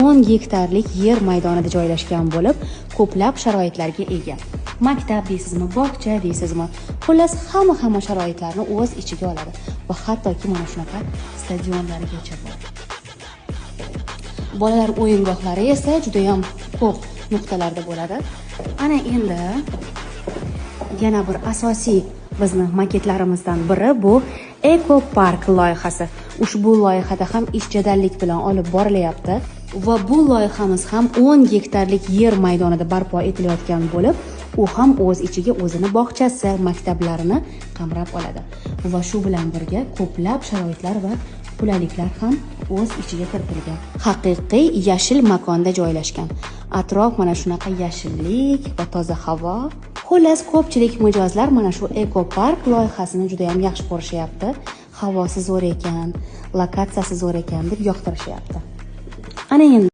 10 gektarlik yer maydonida joylashgan bo'lib, ko'plab sharoitlarga ega. Maktab deysizmi, bog'cha deysizmi, xullas, hamma sharoitlarni o'z ichiga oladi va hattoki mana shunaqa stadionlargacha bor. Bolalar o'yingohlari esa judayam ko'p nuqtalarda bo'ladi. Ana endi yana bir asosiy bizni maketlarimizdan biri bu Eko Park loyihasi. Ushbu loyihada ham ish jadallik bilan olib borilyapti va bu loyihamiz ham 10 gektarlik yer maydonida barpo etilayotgan bo'lib, u ham o'z ichiga o'zini bog'chasi, maktablarini qamrab oladi va shu bilan birga ko'plab sharoitlar va qulayliklar ham o'z ichiga kiritilgan. Haqiqiy yashil makonda joylashgan. Atrof mana shunaqa yashillik va toza havo. Xullas, ko'pchilik mijozlar mana shu Eko Park loyihasini juda ham yaxshi ko'rishyapti. Havosi zo'r ekan, lokatsiyasi zo'r ekan deb yoqtirishyapti. Ana endi